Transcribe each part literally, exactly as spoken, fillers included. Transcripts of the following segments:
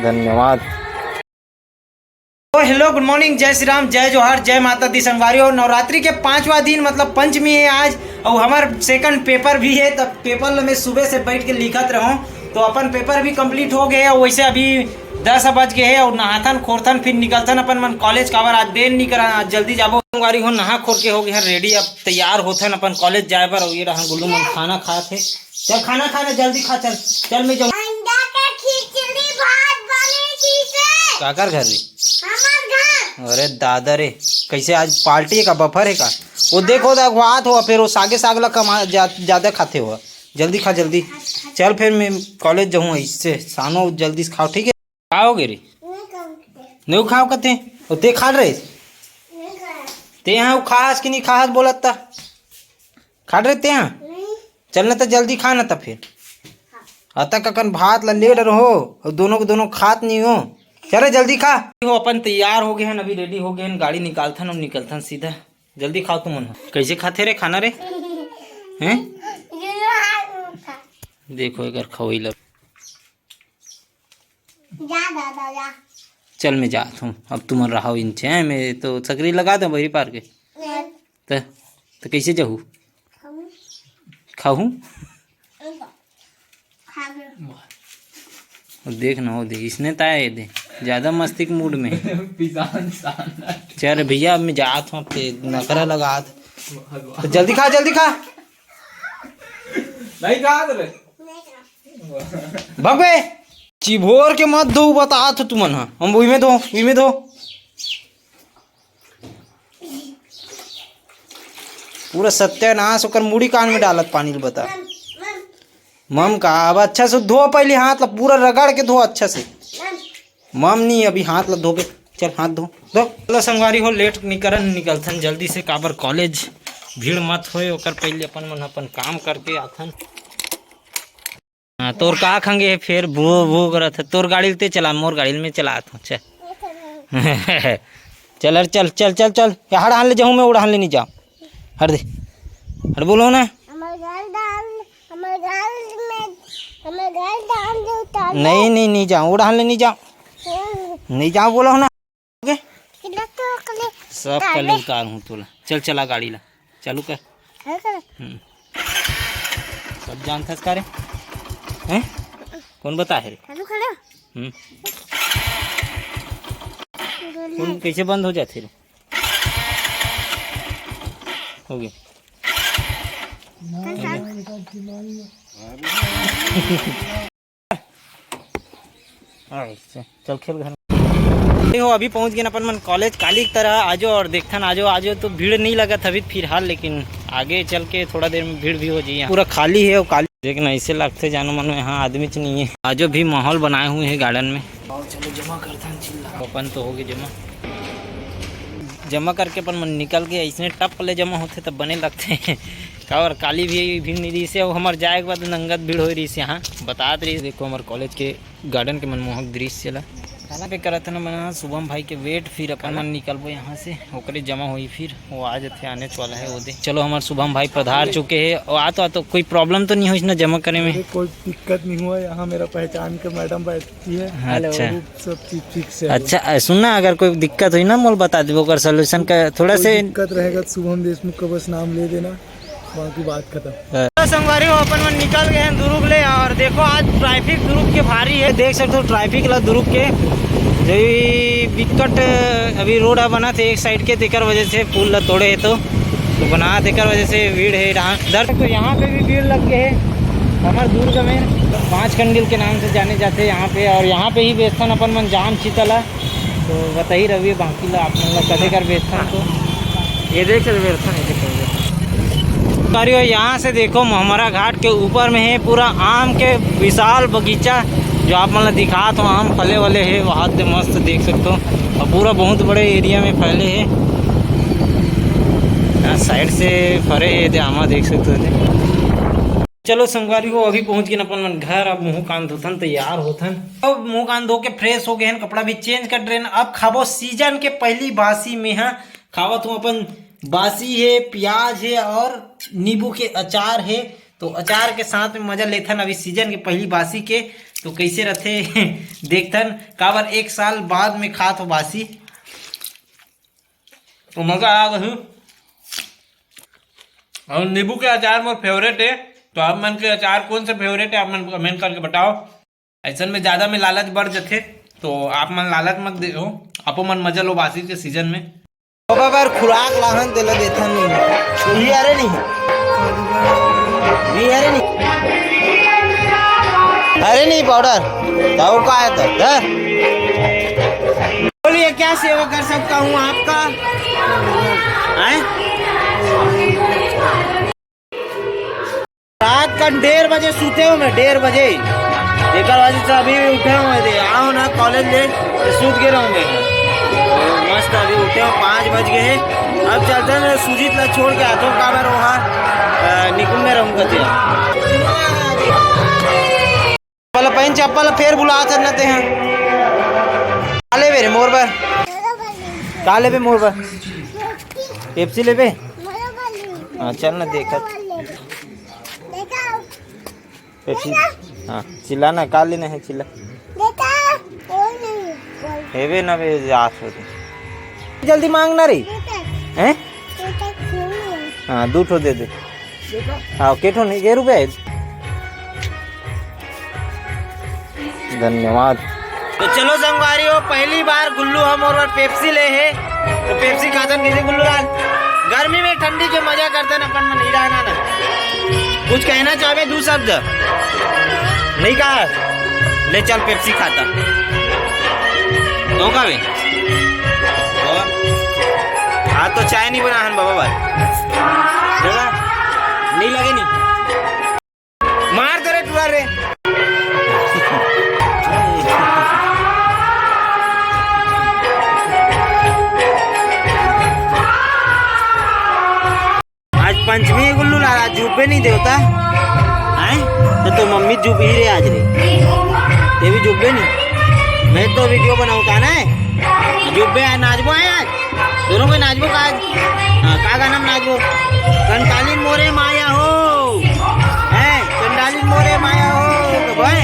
धन्यवाद। तो हेलो, गुड मॉर्निंग, जय श्री राम, जय जोहार, जय माता दी। संगवारी हो, नवरात्रि के पांचवा दिन, मतलब पंचमी है आज, और हमार सेकंड पेपर भी है। तब पेपर में सुबह से बैठ के लिखत रहूं, तो अपन पेपर भी कंप्लीट हो गए। और वैसे अभी दस बज गए हैं और नहाथन खोरथन, फिर निकलथन अपन मन कॉलेज। काबर आज देर नहीं करा, आज जल्दी जाबो। संगवारी हो, नहा खोर के हो गए हैं रेडी, अब तैयार होथन अपन कॉलेज जाए बर। और ये रहा गुल्लू मन खाना खात हे। चल खाना खाना जल्दी खा, चल। चल मैं जाऊँ। अंडा का खिचड़ी भात बने किसे? काकर घर रे? हमार घर। अरे दादा रे, कैसे आज पार्टी है का, बफर है का? वो देखो दा, वो आत हो, फिर वो सागे साग ला कमा जा, ज्यादा खाते हो। जल्दी खा जल्दी। चल फिर मैं कॉलेज जाऊँ, इससे सानो जल्दी से खाओ, ठीक है? का हो गे रे? नहीं खाओ कते। ओ ते खा रहे? नहीं खाया। ते यहाँ खास कि नहीं खास बोलत ता? खा रहे ते यहाँ? नहीं। चल ना तो जल्दी खा ना तो फिर। अतक अकन भात ला ले डर हो, और दोनों के दोनों खात नहीं हो। चल रे जल्दी खा। हो अपन तैयार हो गए हैं, अभी रेडी हो गए हैं, गाड़ी निकालथन और निकलथन सीधा। जल्दी खाओ तुमन हो। कैसे खाथे रे खाना रे? हैं? देखो एकर खवई ला। जा दादा जा। चल मैं जात हूँ, अब तुमन रहो इंचे, हैं? मैं तो सकरी लगा दो बहरी पार के। नहीं। त, त कैसे जाहू? हम खाहू? खा गए। देख ना, वो देख, इसने ताय दे, ज्यादा मस्ती के मूड में है। पिसान सान। चल भैया, अब मैं जात हूँ, अब ते नखरा लगात। तो जल्दी खा, जल्दी खा। नहीं खा तो रे। नहीं खा। भग बे। चिभोर के मत धो, बता तो तुमन हा। हम उही में धो, उही में धो। पूरा सत्यानाश, ओकर मुड़ी कान में डालत पानी ल बता। मम, मम। मम का, अब अच्छा से धो पहले हाथ ला, पूरा रगड़ के धो अच्छा से। मम। मम नहीं, अभी हाथ ला धोबे। चल हाथ धो, धो। चलो संगवारी हो, लेट निकरन, निकलथन जल्दी से, काबर कॉलेज भीड़ मत होए, ओकर पहले अपन मन अपन काम करके आथन। हाँ, तोर का खंगे हे फेर भू भू करत हे? तोर गाड़ी ल ते चला, मोर गाड़ी ल मैं चलात हूँ, चल। चल, अरे चल, चल, चल, चल। ये हड़ हान ले जाऊँ मैं, उड़ान ले नहीं जाऊँ। हट दे। हट बोलो ना। हमर गाल डाल, हमर गाल में, हमर गाल डाल दे उतार ले। नहीं, नहीं, नहीं जाऊँ, उड़ान ले नहीं जाऊँ। हम्म। नहीं जाऊँ बोलो ना। ओके? किला तो कले सब ताले। कले उतार हूँ तोला। चल, चला गाड़ी ला, चालू कर। चालू कर। हम्म। सब जानथस का रे? हैं? कौन बता है रे? चालू कर। हम्म। बोल कौन, है। कैसे बंद हो जाथे रे? हो गया। कर साथ। अच्छा, चल खेल घर। ये हो, अभी पहुंच गए अपन मन कॉलेज। काली की तरह आजो और देखथन आजो, आजो तो भीड़ नहीं लगत अभी फिलहाल, लेकिन आगे चल के थोड़ा देर में भीड़ भी हो जाइए। पूरा खाली है वो काली। देखना ऐसे लगते जानो मन में, हाँ, आदमी च नहीं है। आजो भी माहौल बनाए हुए हैं गार्डन में। आओ चलो जमा करथन चिल्ला। अपन तो हो गए जमा। जमा करके अपन मन निकल के ऐसने टप ले जमा होथे तब बने लगथे। काबर काली भी भीड़ नहीं रही से, अब हमार जाए के बाद नंगत भीड़ हो रही से। हाँ, बतात रही, देखो हमार कॉलेज के गार्डन के मनमोहक दृश्य ला। काला पे करत हन मन शुभम भाई के वेट, फिर अपन मन निकलबो यहाँ से, ओकरे जमा होई, फिर वो आ जाथे, आने वाला है वो दे। चलो, हमार शुभम भाई पधार चुके हैं। वो आ तो, आ तो कोई प्रॉब्लम तो नहीं हो इसने जमा करे में? अरे, कोई दिक्कत नहीं हुआ, यहाँ मेरा पहचान के मैडम बैठती है। अच्छा। और सब चीज ठीक से है। अच्छा, अ, सुन ना, अगर कोई दिक्कत हुई ना, मोल बता दे, ओकर सॉल्यूशन का थोड़ा कोई से दिक्कत रहेगा तो शुभम देशमुख का बस नाम ले देना। बाकी बात खत्म। तो संगवारी हो, अपन मन निकल गए हैं दुरुग ले। और देखो, आज ट्रैफिक दुरुग के भारी है, देख सकते हो ट्रैफिक ला दुरुग के। जो भी बिकट अभी रोड है बना थे एक साइड के, तेकर वजह से पुल ला तोड़े है तो, तो बना तेकर वजह से भीड़ है यहाँ। इधर तो यहाँ पे भी भीड़ लग गए है। हमार दुर्ग में पाँच कंडिल के नाम से जाने जाते हैं यहाँ पे, और यहाँ पे ही बेचथन अपन मन जाम शीतला। तो बताई रवि बाकी ला आप मन ला कदे कर बेचथन तो। ये देख सकते बेचथन, ये देख सकते। संगवारी हो, यहाँ से देखो महमरा घाट के ऊपर में है पूरा आम के विशाल बगीचा, जो आप मन ला दिखात हो, आम फले वाले है, बहुत मस्त देख सकते हो। और पूरा बहुत बड़े एरिया में फैले है, यहाँ साइड से फरे है, ये आमा देख सकते हो। चलो संगवारी हो, अभी पहुंच गए अपन मन घर। अब मुंह कान धोथन, तैयार होथन। अब मुंह कान धो के फ्रेश हो गए हैं, कपड़ा भी चेंज कर रहे हैं। अब खाबो सीजन के पहली बासी में, हाँ, खावत हूँ अपन बासी है, प्याज है और नींबू के अचार है। तो अचार के साथ में मजा लेथन अभी सीजन के पहली बासी के। तो कैसे रथे? देखथन, काबर एक साल बाद में खात हो बासी। तो मजा आ गई। और नींबू के अचार मोर फेवरेट है। तो आप मन के अचार कौन से फेवरेट है, आप मन कमेंट करके बताओ। ऐसन में ज्यादा में लालच बढ़ जथे, तो आप मन लालच मत दे हो, आपो मन मजा लो बासी के सीजन में। बाबा बर खुराक लाहन तेला देथन नहीं। ये अरे नहीं। ये अरे नहीं। अरे नहीं पाउडर। तो का है तो? धर। बोलिए, क्या सेवा कर सकता हूँ आपका? हैं? रात का डेढ़ बजे सूते हो मैं, डेढ़ बजे। एक बजे से अभी उठे हो मैं, आओ ना कॉलेज ले, तो सूत के रहो मैं। मस्त अभी उठे हो, पाँच बज गए हैं। अब चलते हैं, सुजीत ला छोड़ के आते हो, काबर वहाँ निकुल में रहूँगा। चप्पल पहन, चप्पल फेर बुला चलना ते हैं। का लेबे रे मोर बर? का लेबे मोर बर? पेप्सी लेबे? हाँ, चल ना देखत। पेप्सी। हाँ, चिल्ला ना, का लेना है, चिल्ला। हेबे ना बे, आस होते। जल्दी मांग ना रे। हैं? हाँ, दू ठो दे दे। हाँ, के ठो नहीं, के रुपया है? धन्यवाद। तो चलो संगवारी हो, पहली बार गुल्लू हम और पेप्सी ले है, तो पेप्सी खातन किसी गुल्लू लाल। गर्मी में ठंडी के मजा करते ना अपन मन, हीरा ना ना। कुछ कहना चाहबे दू शब्द? नहीं कहा? ले चल पेप्सी खाता। तो का बे? और? हाँ तो चाय नहीं बना हन बाबा भाई। देखा? नहीं लगे नहीं। मार दे रे टुरा रे। आज पंचमी है गुल्लू लाल, आज जुब्बे नहीं देवता। हैं? तो, तो मम्मी जुब ही रे आज रे। ये भी जुब्बे नहीं। मैं तो वीडियो बनाऊँ का ना? जुब्बे आज नाचबो है आज। दोनों को नाचबो का आज? हाँ, का गाना में नाचबो? कंकालीन मोरे माया हो। हैं? कंकालीन मोरे माया हो। तो भाई,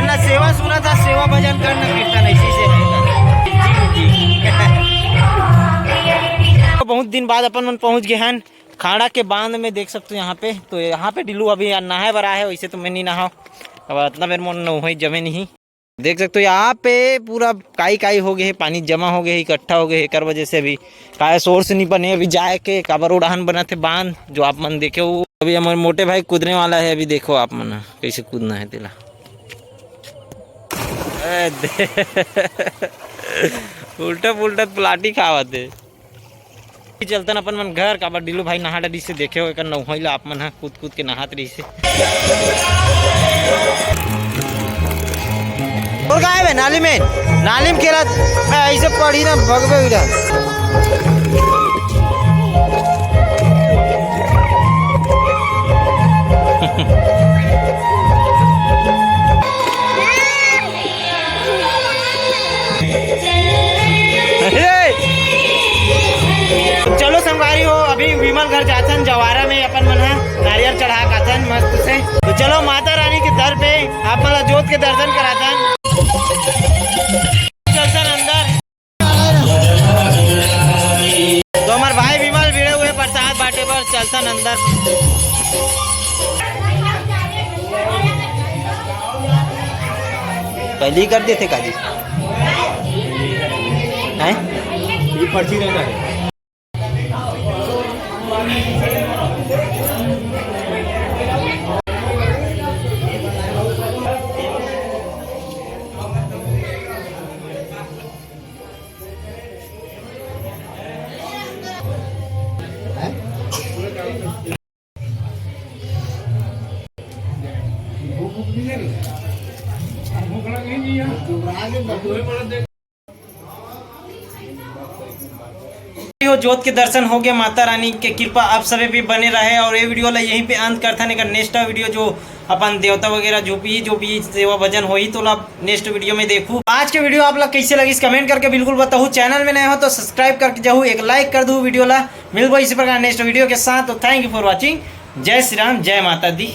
ना सेवा सुना था, सेवा भजन करना, कीर्तन ऐसी से रहता। जी, जी। बहुत दिन बाद अपन मन पहुंच गए हैं खाड़ा के बांध में। देख सकते हो यहाँ पे, तो यहाँ पे डिल्लू अभी नहाए बर आए है, वैसे तो मैं नहीं नहाओ। अब इतना बेर मोर नहाई जमे नहीं। देख सकते हो यहाँ पे पूरा काई काई हो गए है, पानी जमा हो गए है, इकट्ठा हो गए है, एकर वजह से अभी काय सोर्स नहीं बने। अभी जाए के काबर उड़ान बना थे बांध, जो आप मन देखे हो। अभी हमारे मोटे भाई कूदने वाला है, अभी देखो आप मन कैसे कूदना है तेला। ए, दे। उल्टा पुल्टा प्लाटी खावत है। चलतन अपन मन घर, काबर डिल्लू भाई नहा डरिस हे, देखे हो एकर नहाई ला आप मन ह कूद कूद के नहात रहिस हे। और का है बे, नाली में, नाली में खेला, ऐसे पड़ी ना, भगवे उड़ा। चलो संगवारी हो, अभी विमल घर जाथन, जवारा में अपन मन ह नारियल चढ़ा के आथन मस्त से। तो चलो माता रानी के दर पे आप मन ला जोत के दर्शन कराथन। चलथन अंदर। तो हमार भाई विमल भिड़े हुए प्रसाद बांटे बर, चलथन अंदर। पहले ही कर देते काजी। हैं? ये पर्ची रहना है। हो, जोत के दर्शन हो गया, माता रानी के कृपा आप सभी पे बने रहे। और ये वीडियो ला यहीं पे अंत करथन। एकर नेक्स्ट वीडियो जो अपन देवता वगैरह जो भी, जो भी सेवा भजन होही, तो ला नेक्स्ट वीडियो में देखू। आज के वीडियो आप ला कैसे लगिस, कमेंट करके बिल्कुल बताओ। चैनल में नए हो तो सब्सक्राइब करके जाहू, एक लाइक कर दू वीडियो ला। मिलबो इसी प्रकार नेक्स्ट वीडियो के साथ। तो thank you for watching। जय श्री राम, जय माता दी।